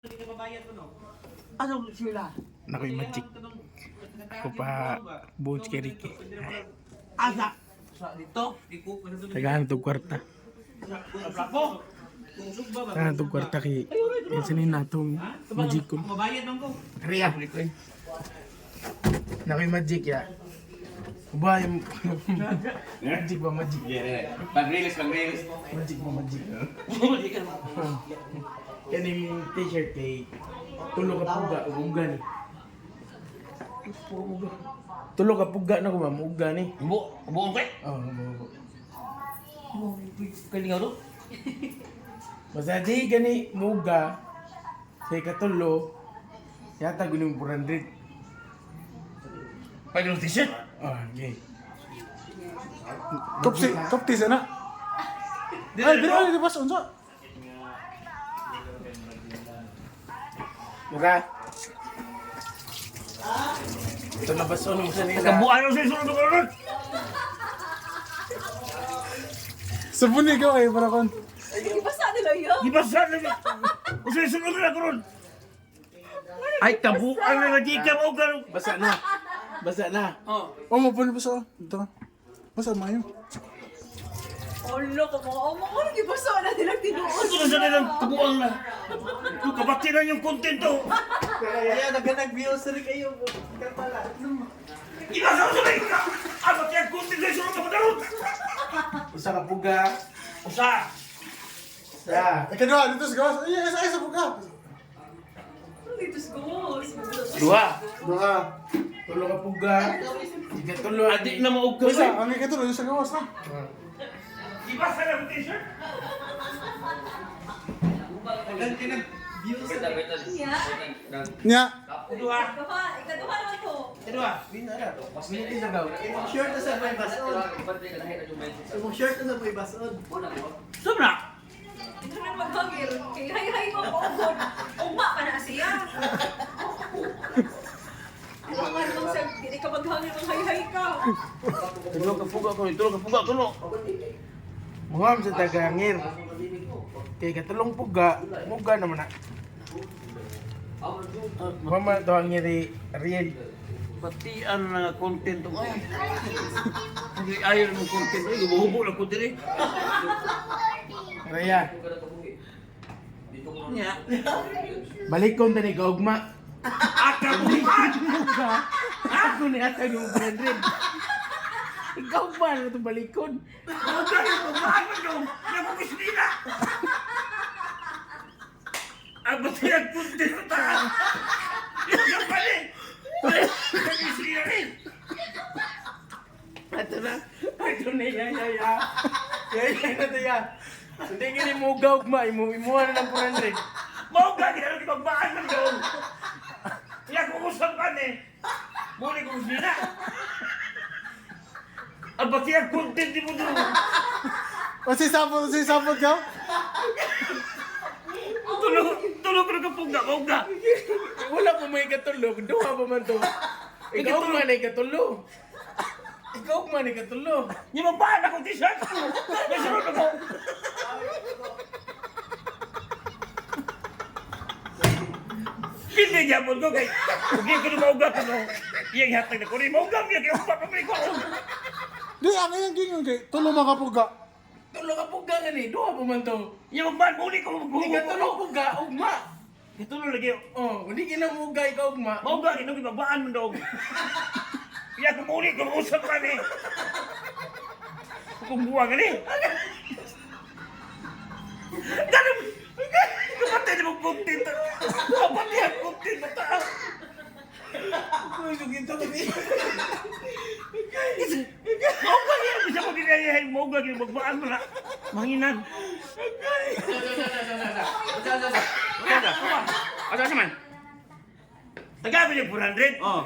Ano sila? Nakoy magic. Ako pa buhos kay Ricky. Asa? Dito. Tagahan tog kwarta. Plako. Tagahan tog kwarta kay kinsa ni natong magic ko. Mabayad man ko. Riya. Nakoy magic ya. Ba yung magic ba magic? Yeah. Pag-release, pag-release. Magic ba magic? Kaning t-shirt kay tulo ka puga ug uga ni. Puro uga. Tulo ka puga na ko ma'am, uga ni. Buo, buo kay. Oh, buo. Kalingaw do. Basta di gani muga sa ikatulo yata guning 400. Pwede ng t-shirt. Ah, okay. Top si, top ti sana. Ay, dili ay, di ba unsa? Muga. Ito na baso nung sa nila. Kabuan mo sa sulod ko ron. Sabon ni ikaw kay para kon. Ibasa nila yun. Gibasa na. Usa sulod na ko ron. Ay, kabuan na lagi ka mo garo. Basa na. Basa na. Oh. Oh, mo pun basa. Dito. Basa mayo. Olo ko mga omo ko gibasa na nila tinuod. Ano na sa nilang kabuan na. Kabati na yung content to. Kaya nagkanag-views rin kayo. Pala. Gibasa mo sa ka. Ah, bati ang content sa sulod ko ron. Usa ka puga. Usa. Sa. Ay kadua dito sa gawas. Ay, ay, ay sa buka. Dito sa gos. Dua. Duha. Tulo ka puga. Ikatulo. Adi na maugka. Isa, ang ikatulo sa gawas na. Gibasa na ang t-shirt. Views rin. Nya. Nya. Dua. Ikaduha, ikaduha naman to. Dua. Minute sa gaw. Imong shirt na sa may bason. Imong shirt na sa may bason. Sobra. Ito na maghangir. Kay hay hay mo ko ugod. Ugma pa na siya. Ano nga naman sa dili ka maghangir mang hay hay ka. Tulo ka puga ko, tulo ka puga tulo. Muham sa tagangir. Kay katulong puga, muga naman na. Mama to ang ngiri Ariel. Pati ang nga content to ay. Hindi ayaw mo content ay gubuhubo lang ko diri. Raya, Nya. balik kong tani kaugma. Akabuhan. Muga. Ako ni ata yung 400. Ikaw ba na itong balikon? Muga yung buhaan mo dong. Nakukusnila. Ang pati ang content to ta. Yung pali. Nakukusnila rin. Ito na. Ito na, ya, ya, ya. Ya, ya, na to, ya. Hindi nga ni muga ugma, imo, imuha na ng 400. Mao gani ano gibagbaan man dong. Kaya kung usap ka ni, muli kong sila. Ang pati ang content di mo dong. O si sapot ka? Tulog, tulog na kapuga, mauga. Wala pa may katulog, duha pa man to. Ikaw man ay katulo. Ikaw man ay katulo. Yung magbaan akong t-shirt. May sunod ako. Pili niya mo ko kay Hindi ko na mauga ko no. Iyang hatag na ko rin. Mauga niya kay upa pa ko. Di ang iyang gingon kay tulo mga puga. Tulo ka puga nga ni, duha pa man to. Yung magbaan, muli ko Hindi ka tulog puga, ugma. Itulo lagi. Oh, hindi kinamuga ikaw ugma. Mauga, ginong magbaan mo dog. Iya ko muli ko usap ka ni. Kung buwa ka ni. Ganun! Kapatid mo content. Kapatid ang content mo ta. Uy, sugito ko ni. Mauga niya, bisa ko ginayahin. Mauga niya, magbaan mo na. Manginan. Asa man? Tagabi niya 400. Oh.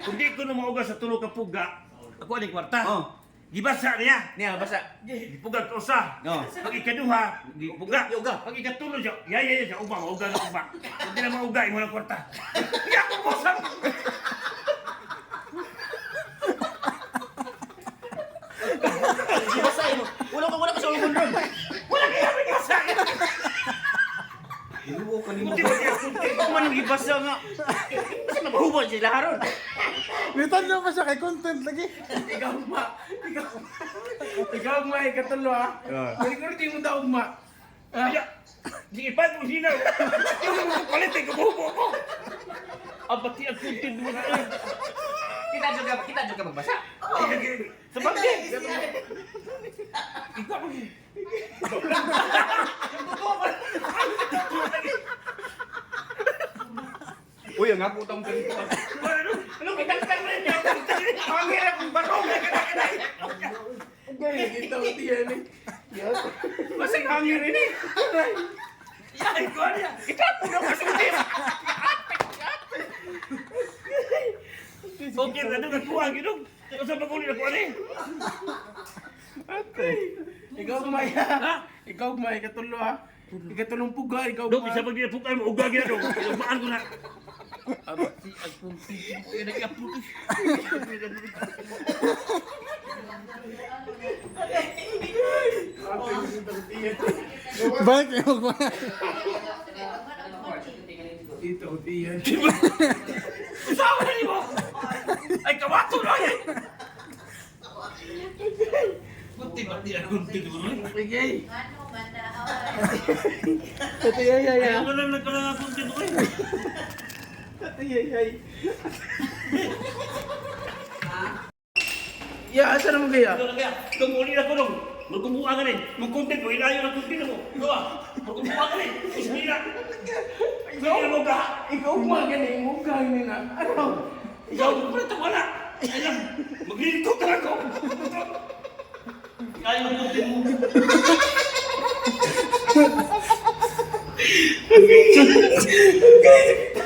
Kung di ko na mauga sa tulog ka puga, ako aning kwarta. Oh. Gibasa niya. Niya basa. Gipuga ko usa. Oh. Pag ikaduha, gipuga. Giuga. Pag ikatulo siya, ya ya ya siya, uba, mauga na uba. Kung di na mauga, imo ng kwarta. Ya ko usap. Basa mo. Wala ka sa ulgon ron. Wala kaya may gibasa. kanimo. Ikaw man ang gibasa nga. Kasi maghubot sila haron. Nitan pa siya kay content lagi. Ikaw ma. Ikaw. Ikaw ma ikatulo ha. Recording mo daw ma. Ah, Ay, di ipan mo sina. Yung mga palit ay kumubo ko. Abati ang kuntin mo na. Kita jud ka magbasa. Sa bagay. Ikaw. Uy, ang ako tong ganito. Ano? Ano kita kita rin? Ang hirap ng barong. Okay, kita ko tiyan eh. Masig hangin rin eh. Ay, ko niya. Kita puno ka sa Okay, ano ka kuha ginog? Sa pag-uli na kuha ni. Ikaw ma. Ikaw ma ikatulo ha. Ikatulong puga ikaw Dok, ma. isa pag dinapukay mo, uga gina dok. Ugaan ko na. Balik kayo ko. Ito tiyan. Usawa na nimo. Ay, kawato na eh. Kunti ba di ang kunti mo? Okay. Ano man na. Ate ay ay Ay, ay. wala lang ka lang kunti mo eh. Ate ay ay. Ya, asa naman kaya? Ano kaya? Kung uli na ko dong, magkumuha ka rin. Magkunti mo, ilayo na kunti mo. Gawa, magkumuha ka rin. Ismila. Ikaw mo ka. Ikaw ma gani mo gani na. Ano? Ikaw, wala wala. Ayan, maglilingkod na lang ko. Ilayo na kunti mo. Okay.